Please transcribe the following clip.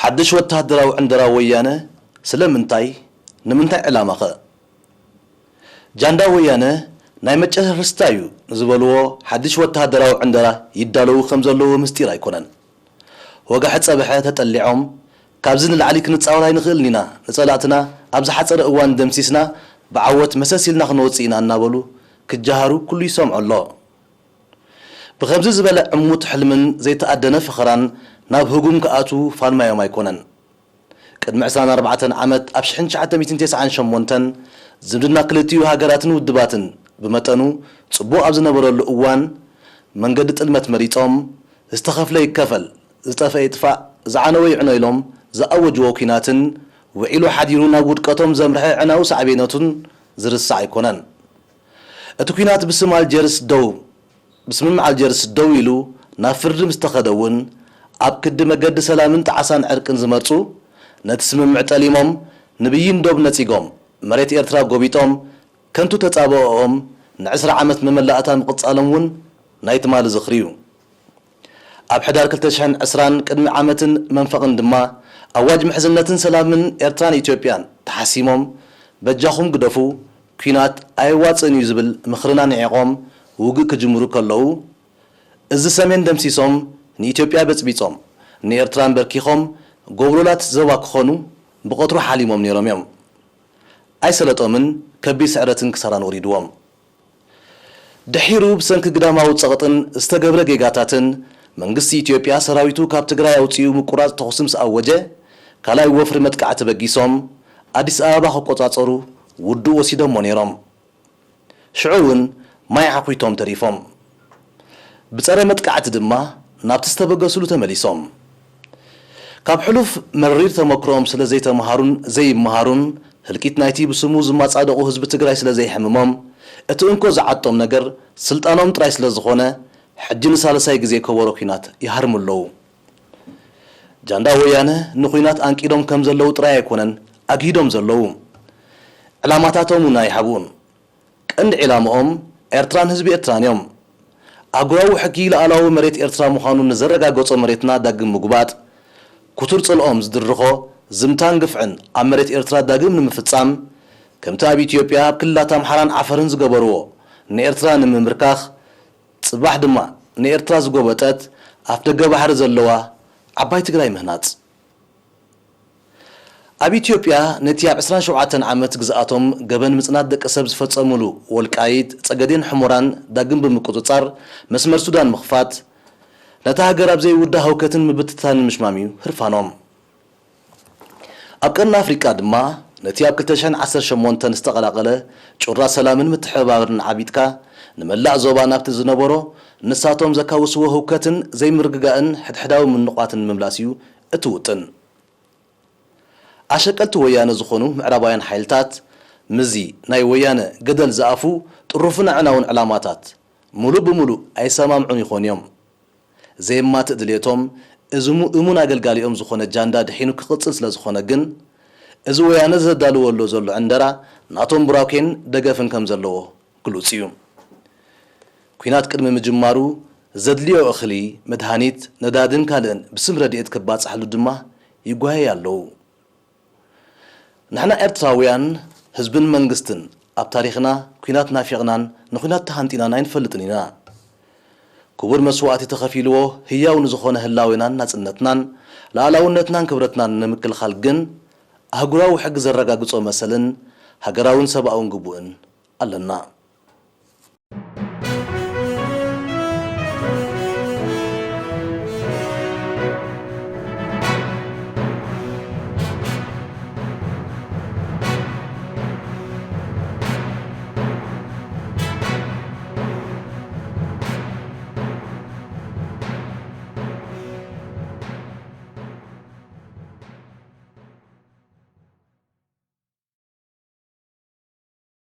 ሓድሽ ወተሃደራዊ ዕንደራ ወያነ ስለምንታይ? ንምንታይ ዕላማኸ? ጃንዳ ወያነ ናይ መጨረስታ እዩ ንዝበልዎ ሓድሽ ወተሃደራዊ ዕንደራ ይዳለዉ ከም ዘለዉ ምስጢር ኣይኮነን። ወጋሒ ጸብሐ ተጠሊዖም፣ ካብዚ ንላዕሊ ክንጻወር ኣይንኽእልን ኢና፣ ንጸላእትና ኣብ ዝሓጸረ እዋን ደምሲስና ብዓወት መሰስ ኢልና ክንወጽእ ኢና እናበሉ ክጀሃሩ ኩሉ ይሰምዖ ኣሎ። ብኸምዚ ዝበለ ዕሙት ሕልምን ዘይተኣደነ ፈኸራን ናብ ህጉም ክኣትዉ ፋልማዮም ኣይኮነን። ቅድሚ ዕስራን ኣርባዕተን ዓመት ኣብ ሽሕን ትሽዓተ ሚእትን ተስዓን ሸሞንተን ዝምድና ክልቲኡ ሃገራትን ውድባትን ብመጠኑ ጽቡቕ ኣብ ዝነበረሉ እዋን መንገዲ ጥልመት መሪጾም ዝተኸፍለ ይከፈል፣ ዝጠፍአ ይጥፋእ፣ ዝዓነወ ይዕኖ ኢሎም ዝኣወጅዎ ኲናትን ውዒሉ ሓዲሩ ናብ ውድቀቶም ዘምርሐ ዕናዊ ሳዕቤናቱን ዝርሳዕ ኣይኮነን። እቲ ኲናት ብስም ኣልጀርስ ደው ብስምምዕ ኣልጀርስ ደው ኢሉ ናብ ፍርዲ ምስ ተኸደ እውን ኣብ ክዲ መገዲ ሰላምን ጣዕሳን ዕርቅን ዝመርጹ ነቲ ስምምዕ ጠሊሞም ንብይን ዶብ ነጺጎም መሬት ኤርትራ ጎቢጦም ከንቱ ተጻብኦኦም ንዕስራ ዓመት መመላእታ ምቕጻሎም እውን ናይ ትማሊ ዝኽሪ እዩ። ኣብ ሕዳር ክልተ ሽሕን ዕስራን ቅድሚ ዓመትን መንፈቕን ድማ ኣዋጅ ምሕዝነትን ሰላምን ኤርትራን ኢትዮጵያን ተሓሲሞም በጃኹም ግደፉ፣ ኲናት ኣየዋጽእን እዩ ዝብል ምኽርና ንዒቖም ውግእ ክጅምሩ ከለዉ፣ እዚ ሰሜን ደምሲሶም ንኢትዮጵያ በጽቢጾም ንኤርትራ ኣንበርኪኾም ጎብለላት ዘባ ክኾኑ ብቐትሩ ሓሊሞም ነይሮም እዮም። ኣይሰለጦምን፣ ከቢድ ስዕረትን ክሳራን ወሪድዎም። ድሒሩ ብሰንኪ ግዳማዊ ጸቕጥን ዝተገብረ ጌጋታትን መንግስቲ ኢትዮጵያ ሰራዊቱ ካብ ትግራይ ኣውጺኡ ምቁራጽ ተኹሲ ምስ ኣወጀ ካልኣይ ወፍሪ መጥቃዕቲ በጊሶም ኣዲስ ኣበባ ክቆጻጸሩ ውዱእ ወሲዶሞ ነይሮም። ሽዑ እውን ማይ ዓኹቶም ተሪፎም። ብጸረ መጥቃዕቲ ድማ ናብቲ ዝተበገስሉ ተመሊሶም። ካብ ሕሉፍ መሪር ተመክሮኦም ስለ ዘይተምሃሩን ዘይመሃሩን ህልቂት ናይቲ ብስሙ ዝማጻደቑ ህዝቢ ትግራይ ስለ ዘይሕምሞም እቲ እንኮ ዝዓጦም ነገር ስልጣኖም ጥራይ ስለ ዝኾነ ሕጂ ንሳልሳይ ግዜ ከበሮ ኲናት ይሃርሙ ኣለዉ። ጃንዳ ወያነ ንኲናት ኣንቂዶም ከም ዘለዉ ጥራይ ኣይኮነን ኣግሂዶም ዘለዉ። ዕላማታቶም እውን ኣይሓብኡን። ቀንዲ ዒላምኦም ኤርትራን ህዝቢ ኤርትራን እዮም። ኣህጉራዊ ሕጊ ልኣላዊ መሬት ኤርትራ ምዃኑ ንዘረጋገጾ መሬትና ዳግም ምጉባጥ፣ ክቱር ጽልኦም ዝድርኾ ዝምታን ግፍዕን ኣብ መሬት ኤርትራ ዳግም ንምፍጻም፣ ከምቲ ኣብ ኢትዮጵያ ኣብ ክልላት ኣምሓራን ዓፈርን ዝገበርዎ ንኤርትራ ንምምርካኽ፣ ጽባሕ ድማ ንኤርትራ ዝጎበጠት ኣፍደገ ባሕሪ ዘለዋ ዓባይ ትግራይ ምህናጽ። ኣብ ኢትዮጵያ ነቲ ኣብ ዕስራን ሸውዓተን ዓመት ግዝኣቶም ገበን ምጽናት ደቂ ሰብ ዝፈጸሙሉ ወልቃይት፣ ጸገዴን ሕሞራን ዳግም ብምቁጽጻር መስመር ሱዳን ምኽፋት፣ ነታ ሃገር ኣብ ዘይውዳእ ህውከትን ምብትታንን ምሽማም እዩ ህርፋኖም። ኣብ ቀርኒ ኣፍሪቃ ድማ ነቲ ኣብ ክልተ ሽሕን ዓሰርተ ሸሞንተን ዝተቐላቐለ ጩራ ሰላምን ምትሕብባርን ዓቢጥካ ንመላእ ዞባ ናብቲ ዝነበሮ ንሳቶም ዘካውስዎ ህውከትን ዘይምርግጋእን ሕድሕዳዊ ምንቋትን ንምምላስ እዩ እቲ ውጥን። ኣሸቀልቲ ወያነ ዝኾኑ ምዕራባውያን ሓይልታት ምስዚ ናይ ወያነ ገደል ዝኣፉ ጥሩፍን ኣዕናውን ዕላማታት ሙሉእ ብሙሉእ ኣይሰማምዑን ይኾኑ እዮም። ዘየማትእ ድልየቶም እዚ እሙ-፣ እሙን ኣገልጋሊኦም ዝኾነ ጃንዳ ድሒኑ ክቕጽል ስለ ዝኾነ ግን፣ እዚ ወያነ ዘዳልወሉ ዘሎ ዕንደራ ናቶም ቡራኬን ደገፍን ከም ዘለዎ ግሉጽ እዩ። ኲናት ቅድሚ ምጅማሩ ዘድልዮ እኽሊ፣ መድሃኒት፣ ነዳድን ካልእን ብስም ረድኤት ክባጻሕሉ ድማ ይጓየዩ ኣለዉ። ንሕና ኤርትራውያን ህዝብን መንግስትን ኣብ ታሪኽና ኲናት ናፊቕናን ንኲናት ተሃንጢናን ኣይንፈልጥን ኢና። ክቡር መስዋእቲ ተኸፊልዎ ህያው ንዝኾነ ህላዌናን ናጽነትናን ልኣላውነትናን ክብረትናን ንምክልኻል ግን ኣህጉራዊ ሕጊ ዘረጋግጾ መሰልን ሃገራውን ሰብኣውን ግቡእን ኣለና።